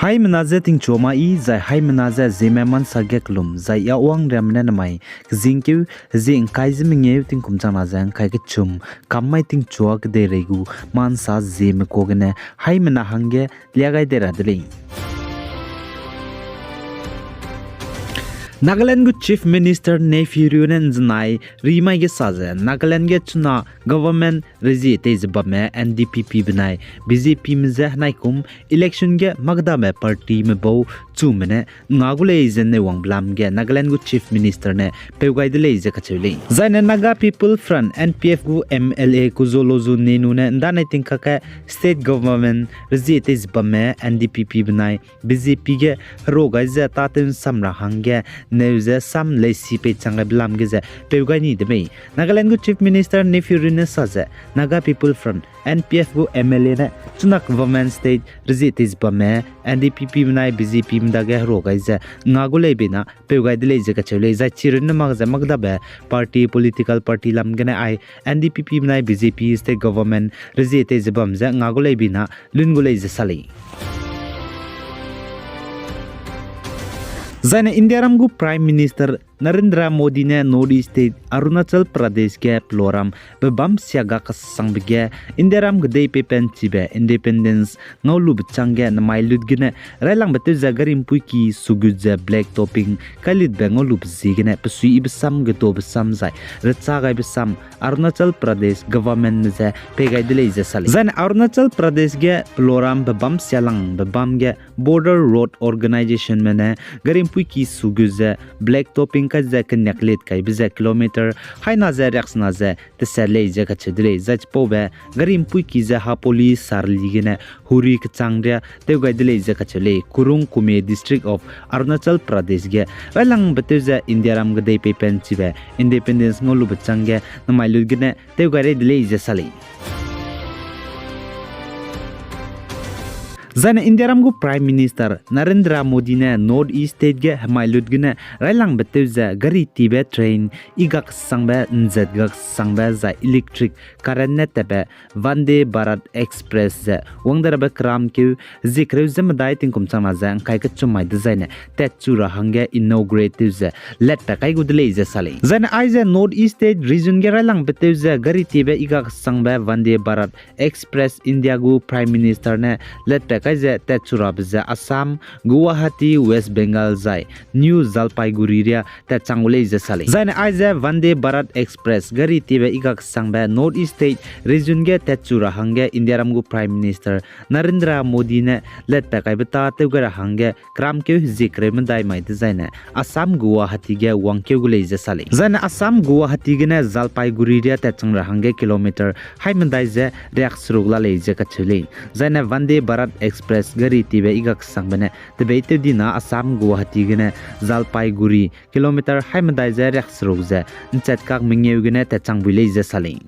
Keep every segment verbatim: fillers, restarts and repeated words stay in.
Haimena je tingchua ma i, zai haimena je Zeme Mansa ge kelum, zai ya wang riamme ne namai kezingkeu, zie ngkai ze mengeu tingkum changna ze ngkai kechum, kam mai tingchua kedeirei gu Mansa Zeme kua gene haimena hangge lia gai de ra de lei. Nagaland gu Chief Minister Neiphiu Rio ne nzenai rimai ge sa ze, Nagaland ge chuna government rezie tei ze bamme N D P P benai B J P me je henaikum election ge makdabe party me bau chume ne nga gu lei ze newang belam ge Nagaland gu Chief Minister ne peu gai de lei ze kacheu lei. Zaine Naga People Front, N P F gu M L A Kuzolozu Nenu ne ndanai tingkak ge state government rezie tei ze bamme N D P P benai B J P ge hero gai ze tâtew nsam ra hangge neu ze sam leisi pei chang gai belam ge ze peu gai ni de mei. Nagaland gu Chief Minister Neiphiu Rio ne sa ze, Naga People Front, N P F gu M L A ne chuna government state rezie tei ze bamme N D P P benai B J P me dage hero gai ze nga gu lei bei na peu gai de lei ze kacheu lei. Zai chi runne mak ze makdabe party, political party lam gene ai N D P P benai B J P state government rezie tei ze bam ze nga gu lei bei na lun gu lei ze sa lei. Zaine Indiaram gu Prime Minister Narendra Modi ne North East state Arunachal Pradesh ge peloram bebam sia ga kasangbe ge Indiaram kedei peipen chibe independence ngau lube chang ge namai lut gene railangbe tew ze gari mpuiki sugut ze black topping kailutbe ngau lube ziegene pesui ibe sam, gedobe sam zai recha gaibe sam Arunachal Pradesh government me je pei gai de lei ze sa lei. Zaine Arunachal Pradesh ge peloram bebam sialangbe bam ge Border Road Organisation me ne gari mpuiki sugut ze black topping kai ze keniak lit kaibe ze kilometer haina ze riaksena ze teset lei ze kacheu de lei. Zai chipaube gari mpuiki ze Hapoli Sarli gene Huri kechang ria tew gai de lei ze kacheu lei. Kurung Kumey District of Arunachal Pradesh ge railangbe tew ze Indiaram kedei peipen chibe independence ngau lube chang ge namai lut gene tew gai rei de lei ze sa lei. Zaine Indiaram gu Prime Minister Narendra Modi ne North East state ge hemai lut gene railangbe tew ze gari tibe train i gaksangbe, nzet gaksangbe zai electric current ne tatbe Vande Bharat Express ze wang de rabe keramkeu zie kereu ze medai tingkum changna ze ngkai kechum mai dezaine tatchu ra hangge inaugurate tew ze letpat kai gu de lei ze sa lei. Zaine aize North East state region ge railangbe tew ze gari tibe i gaksangbe Vande Bharat Express India gu Prime Minister ne letpat kai ze tatchu rabe ze Assam, Guwahati, West Bengal zai New Jalpaiguri ria tatchang gu lei ze sa lei. Zaine aize Vande Bharat Express gari tibe i gaksangbe North East state region ge tatchu ra hangge Indiaram gu Prime Minister Narendra Modi ne letpat kaibe tâtew gai ra hangge keramkeu hezie kereu medai mai dezaine Assam Guwahati ge wangkeu gu lei ze sa lei. Zaine Assam Guwahati gene Jalpaiguri ria tatchang ra hangge kilometer hai medai ze riakseruk la lei ze kacheu lei. Zaine Vande Bharat Express gari tibe i gaksangbe ne tebeitew dina Assam Guwahati gene Jalpaiguri kilometer hai medai ze riakseruk ze nchetkak mengeu gene tatchang bui lei ze sa lei.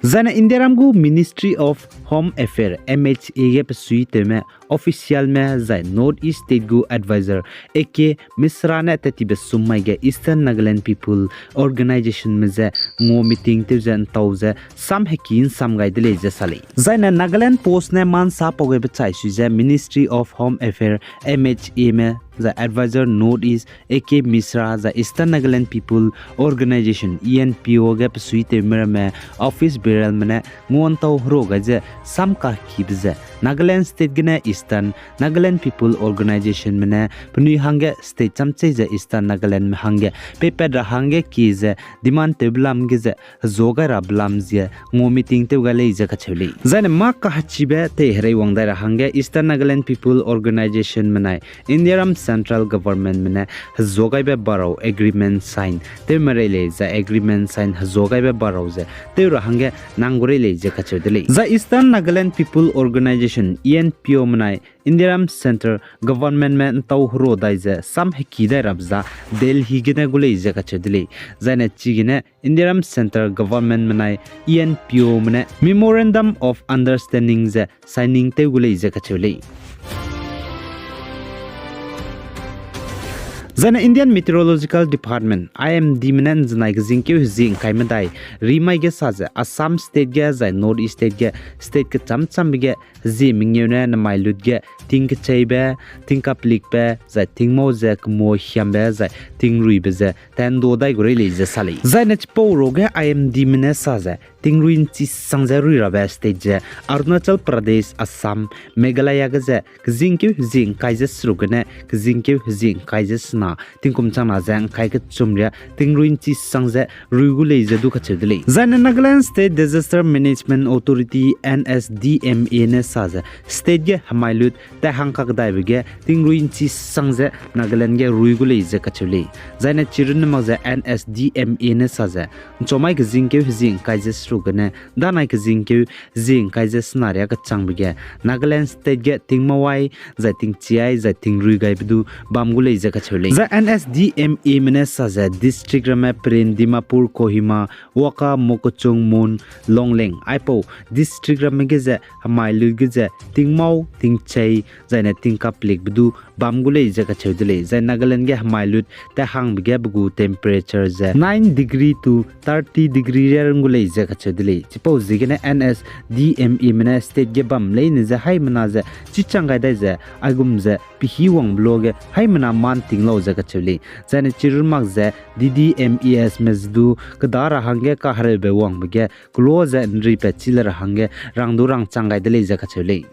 Zaine Indiaram gu Ministry of Home Affairs, M H A ge pesuitewme officialme zai North East state gu adviser A K Mishra ne tattibe sum mai ge Eastern Nagaland People Organisation me je ngua meeting tew ze ntau ze sam heki nsam gai de lei ze sa lei. Zaine Nagaland Post ne mansa pau gaibe chai sui ze Ministry of Home Affairs, M H A me zai adviser North East A K Mishra zai Eastern Nagaland People Organisation, E N P O ge pesuitewme ramme office bearerme ne nguantau hero gai ze sam kahekibe ze Nagaland state gene Eastern Nagaland People Organisation me ne penui hangge state chamchei ze Eastern Nagaland me hangge peipat ra hangge kie ze demand tewbe lam ge ze hezua gai rabe lam ze ngua meeting tew gai lei ze kacheu lei. Zaine mâ kahechibe teiherei wang dai ra hangge Eastern Nagaland People Organisation menai Indiaram Central Government me ne hezua gaibe barau agreement sign tew merei lei zai agreement sign hezua gaibe barau ze tew ra hangge nang gu rei lei ze kacheu de lei. Zai Eastern Nagaland People Organisation, E N P O menai Indiaram Central Government me ntau hero dai ze sam heki dai rabe za Delhi gene gu lei ze kacheu de lei. Zaine chigene Indiaram Central Government menai E N P O me ne Memorandum of Understanding ze signing tew gu lei ze kacheu lei. Zaine Indian Meteorological Department, I M D me ne ’nzenai kezingkeu hezie ’ngkai medai rimai ge sa ze Assam State ge zai North East State ge state kechâm-châmbe ge hezie mengeu ne nemai lut ge ting kecheibe, ting kaplikbe, zai tingmau ze kemua hiambe, zai tingruibe ze tendo dai gu rei lei ze sa lei. Zaine chipau ruage I M D me ne sa ze tingrui ’nchi sang ze rui rabe state ze Arunachal Pradesh, Assam, Meghalaya ge ze kezingkeu hezie ’ngkai ze seruk gene kezingkeu hezie ’ngkai ze sena tingkum changna ze ’ngkai kechum ria tingrui ’nchi sang ze rui gu lei ze du kacheu de lei. Zaine Nagaland State Disaster Management Authority, N S D M A ne sa ze state ge hemai lut tat hang kakdaibe ge tingrui ’nchi sang ze Nagaland ge rui gu lei ze kacheu lei. Zaine chirunne mak ze N S D M A ne sa ze ’nchomai kezingkeu hezie ’ngkai ze seruk gene danai kezingkeu hezie ’ngkai ze sena ria kechangbe ge Nagaland state ge tingmau ai, zai tingchi ai, zai tingrui gaibe du bam gu lei ze kacheu lei. Zai N S D M A me ne sa ze district ramme Peren, Dimapur, Kohima, Wokha, Mokokchung, Mon, Longleng aipau district ramme ge ze hemai lut ge ze tingmau, tingchei, zaine tingkaplikbe du bam gu lei ze kacheu de lei. Zai Nagaland ge hemai lut tat hangbe ge pe gu temperature ze nine degree to thirty degree ria run gu lei ze kacheu de lei. Chipau ziegene N S D M A me ne state ge bam leine ze haimena ze chichang gai dai ze aigum ze pehî wangbe luage haimena man ting lau ze kacheu lei. Zaine chirun mak ze D D M A S me ze du keda ra hangge kahereube wangbe ge kelo ze ’nripat chi le ra hangge rang du rangchang gai de lei ze kacheu lei.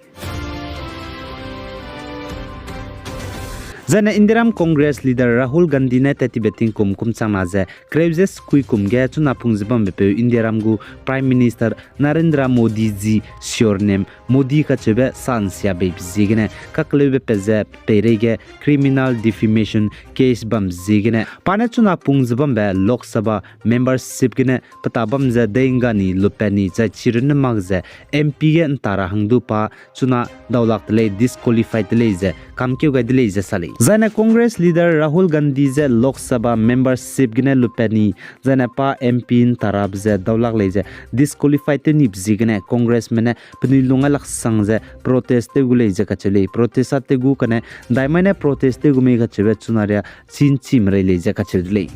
Zaine Indiaram Congress leader Rahul Gandhi ne tat tibe tingkum kum changna ze kereu ze sekui kum ge chuna pung ze bambe peu Indiaram gu Prime Minister Narendra Modi ji, surname Modi kacheube sa ’nsia beibe ziegene kakleube pat ze peirei ge criminal defamation case bam ziegene pa ne chuna pung ze bambe Lok Sabha membership gene peta bam ze dei ’nggani lutpat ni zai chirunne mak ze M P ge ’nta ra hang du pa chuna daulak de lei, disqualified de lei ze kamkeu gai de lei ze sa lei. Zaine Congress leader Rahul Gandhi je Lok Sabha membership gene lutpat ni, zaine pa M P ’nta rabe ze daulak lei ze disqualified tew nibe ziegene Congressme ne penui lung ai lak sang ze protest tew gu lei ze kacheu lei. Protest a tew gu kane ’ndaimai ne protest tew gu mei kacheube chuna ria chin chime rei lei ze kacheu de lei.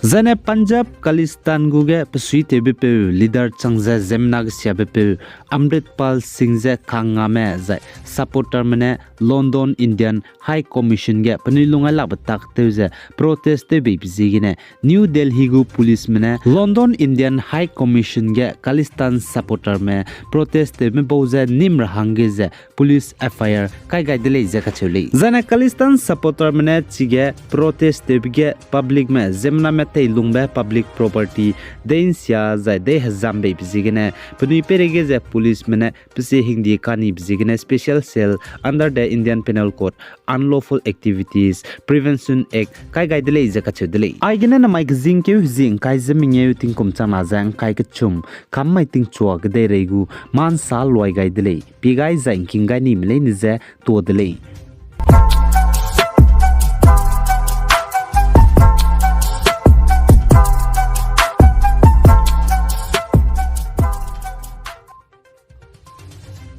Zaine Punjab Khalistan gu ge pesuitewbe peu leader chang ze ziemmena gesiabe peu Amritpal Singh je kangngame zai supporterme ne London Indian High Commission ge penui lung ai lakbe tak tew ze protest tew beibe ziegene New Delhi gu policeme ne London Indian High Commission ge Khalistan supporterme protest tewme bau ze nîm ra hangge ze police F I R kai gai de lei ze kacheu lei. Zaine Khalistan supporterme ne chige protest tewbe ge publicme ziemmename teilungbe public property dei ’nsia zai dei hezam beibe ziegene penui peireige ze policeme ne pesie hingdi kanibe ziegene Special Cell under the Indian Penal Code, Unlawful Activities Prevention Act kai gai de lei ze kacheu de lei. Aigene namai kezingkeu hezie ’ngkai ze mengeu tingkum changna ze ’ngkai kechum kam mai tingchua kedeirei gu ma ’nsa luai gai de lei, pie gai zai ’ngking gai nime leine ze tuâ de lei.